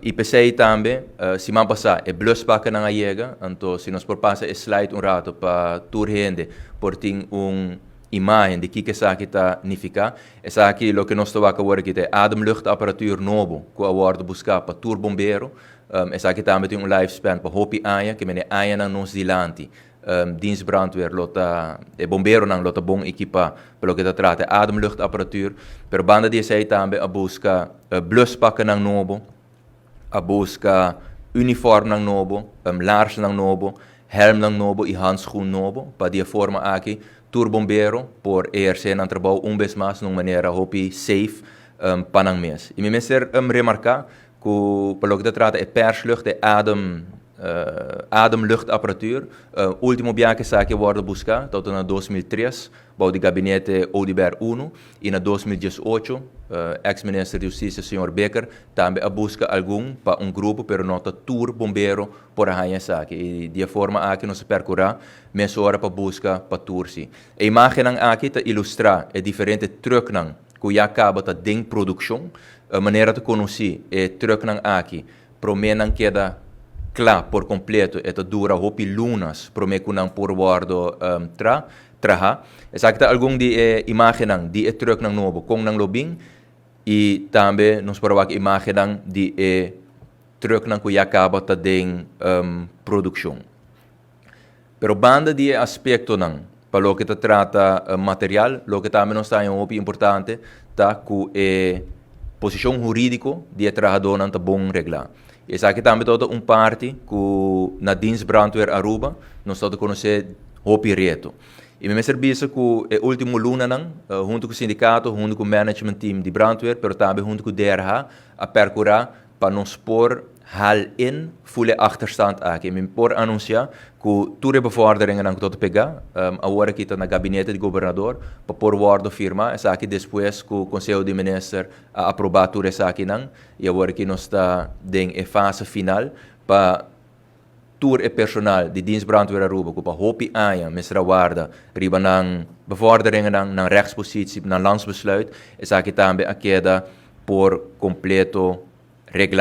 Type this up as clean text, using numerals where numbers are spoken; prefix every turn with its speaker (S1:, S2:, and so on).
S1: I p'esei tambe, siman pasá, e bluspaknan a yega, anto si nos por pasa e slide un rato pa tur hende por tin un imagen di kiko esaki ta nifiká. Esaki loke nos ta wak awor aki ta ademluchtapparatuur nobo ku a wòrdu buská pa tur bombero. Esaki tambe tin un lifespan pa hopi aña, ke men e añanan nos dilanti. Dienst brandweer lo ta, e bomberonan lo ta bon ekipá pa loke ta trata e ademluchtapparatuur. Pero banda di esei tambe a buska bluspaknan nobo, a buska uniformnan nobo, laarsnan nobo, helmnan nobo i handschoen nobo, pa di e forma aki tur bombero por ehersé nan trabou un bes mas na un manera hopi safe pa nan mes. I mi mester remarká ku pa loke ta trata e perslucht, e ademluchtapparatuur, último biaha ku esaki a wòrdu buská tabata na 2003 bou di gabinete Oduber 1 i na 2018 ex minister di Hustisia señor Bikker tambe a buska algun pa un grupo, pero no ta tur bombero por a haña esaki. I di e forma aki nos a perkurá mesora pa buska pa tur si. E imágennan aki ta ilustrá e diferente trucknan ku ya kaba ta den produkshon. Manera ta konosí, e trucknan aki promé nan keda kla por kompleto, e ta dura hopi lunas promé ku nan por wòrdu traha. Esaki ta algun di e imágennan di e trucknan nobo, kon nan lo bin, i tambe nos por a wak imágennan di e trucknan ku ya kaba ta den produkshon. Pero banda di e aspektonan pa loke ta trata material, loke tambe nos ta haña hopi importante ta ku e posishon hurídiko di e trahadónan ta bon reglá. Esaki tambe tabata un parti ku na Dienst Brandweer Aruba nos tabata konosé hopi reto. I mi mester bisa ku e último lunanan, huntu ku sindikato, huntu ku management team di brandweer, pero tambe huntu ku DRH a perkurá pa nos por haal in full e achterstand aki. Mi por anunsiá ku tur e bevorderingennan ku tabata pegá, awor aki ta na gabinete di gobernador pa por wòrdu firmá. Esaki despues ku Konseho di Minister a aprobá tur esakinan i awor aki nos ta den e fase final pa tur e personal di Dienst Brandweer Aruba ku pa hopi aña mester a warda riba nan bevorderingennan, nan rechtspositie, nan landsbesluit, esaki tambe a keda por kompleto reglá.